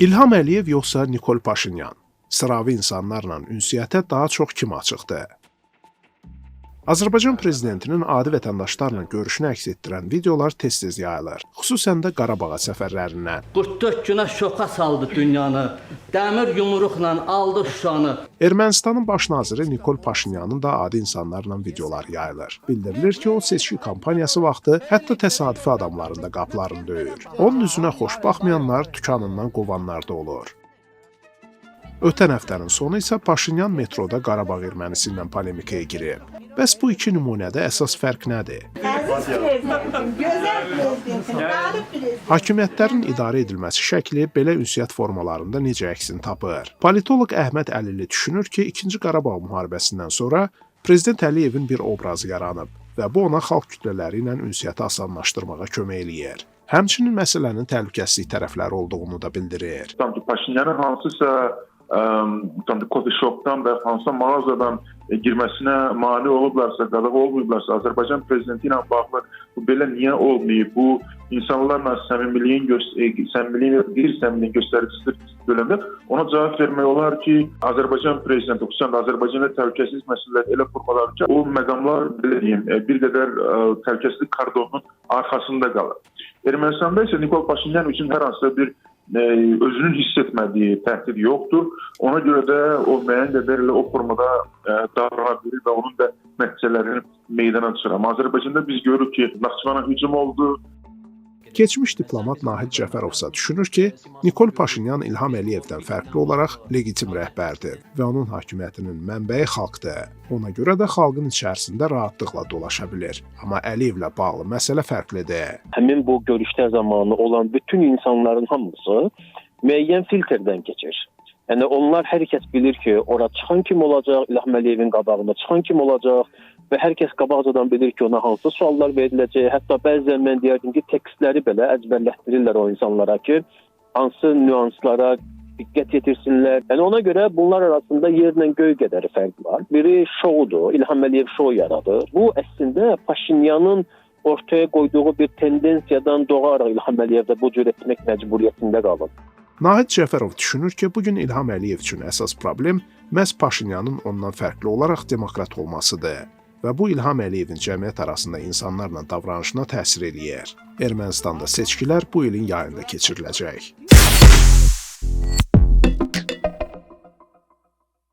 İlham Əliyev yoxsa Nikol Paşinyan? Sıravi insanlarla ünsiyyətə daha çox kim açıqdır? Azərbaycan prezidentinin adi vətəndaşlarla görüşünü əks etdirən videolar tez-tez yayılır. Xüsusən də Qarabağa səfərlərindən. 44 günə şoka saldı dünyanı. Dəmir yumruqla aldı Şuşanı. Ermənistanın baş naziri Nikol Paşinyanın da adi insanlarla videoları yayılır. Bildirilir ki, o seçki kampaniyası vaxtı hətta təsadüfi adamların da qapılarını döyür. Onun üzünə xoş baxmayanlar dükanından qovanlar da olur. Ötən həftənin sonu isə Paşinyan metroda Qarabağ ermənisi ilə polemikaya girib. Bəs bu iki nümunədə əsas fərq nədir? Əziz prezidentim, gözəl prezidentim, qalib prezidentim. Hakimiyyətlərin idarə edilməsi şəkli belə ünsiyyət formalarında necə əksini tapır? Politoloq Əhməd Əlili düşünür ki, İkinci Qarabağ müharibəsindən sonra prezident Əliyevin bir obrazı yaranıb və bu ona xalq kütlələri ilə ünsiyyəti asanlaşdırmağa kömək eləyir. Həmçinin məsələnin təhlükəsizlik tərəfləri olduğunu da bildirir. Tutam ki, Paşinyanın hansısa tutam ki, coffee shopdan və hansısa mağazadan girməsinə mane olublarsa, qadağa olmayıblarsa, Azərbaycan prezidenti ilə bağlı bu belə niyə olmayıb? Bu insanlarla səmimiliyin səmimiliyin və qeyri-səmimiliyin göstəricisidir dövrəndə. Ona cavab vermək olar ki, Azərbaycan prezidenti, xüsusən də Azərbaycanda təhlükəsizlik məsələləri elə formalar ki, o məqamlar belə deyim, bir qədər təhlükəsizlik kordonunun arxasında qalır. Ermənistanda isə Nikol Paşinyan üçün hər hansısa bir özünün hiss etmədiyi təhdid yoxdur. Ona görə də o müəyyən qədər elə o formada davrana bilir və onun da nəticələrini meydana çıxır. Amma Azərbaycanda biz görürük ki, Naxçıvana hücum oldu. Keçmiş diplomat Nahid Cəfərov isə düşünür ki, Nikol Paşinyan İlham Əliyevdən fərqli olaraq legitim rəhbərdir və onun hakimiyyətinin mənbəyi xalqdır. Ona görə də xalqın içərisində rahatlıqla dolaşa bilir. Amma Əliyevlə bağlı məsələ fərqlidir. Həmin bu görüşlər zamanı olan bütün insanların hamısı müəyyən filtrdən keçir. Yəni onlar, hər kəs bilir ki, ora çıxan kim olacaq, İlham Əliyevin qabağına çıxan kim olacaq və hər kəs qabaqcadan bilir ki, ona hansı suallar veriləcək. Hətta bəzən mən deyərdim ki, tekstləri belə əzbərlətdirirlər o insanlara ki, hansı nüanslara diqqət yetirsinlər. Yəni ona görə bunlar arasında yerlə göy qədər fərq var. Biri şoudur, İlham Əliyev şou yaradır. Bu əslində Paşinyanın ortaya qoyduğu bir tendensiyadan doğaraq İlham Əliyev də bu cür etmək məcburiyyətində qalır. Nahid Cəfərov düşünür ki, bu gün İlham Əliyev üçün əsas problem məhz Paşinyanın ondan fərqli olaraq demokrat olmasıdır və bu İlham Əliyevin cəmiyyət arasında insanlarla davranışına təsir eləyir. Ermənistanda seçkilər bu ilin yayında keçiriləcək.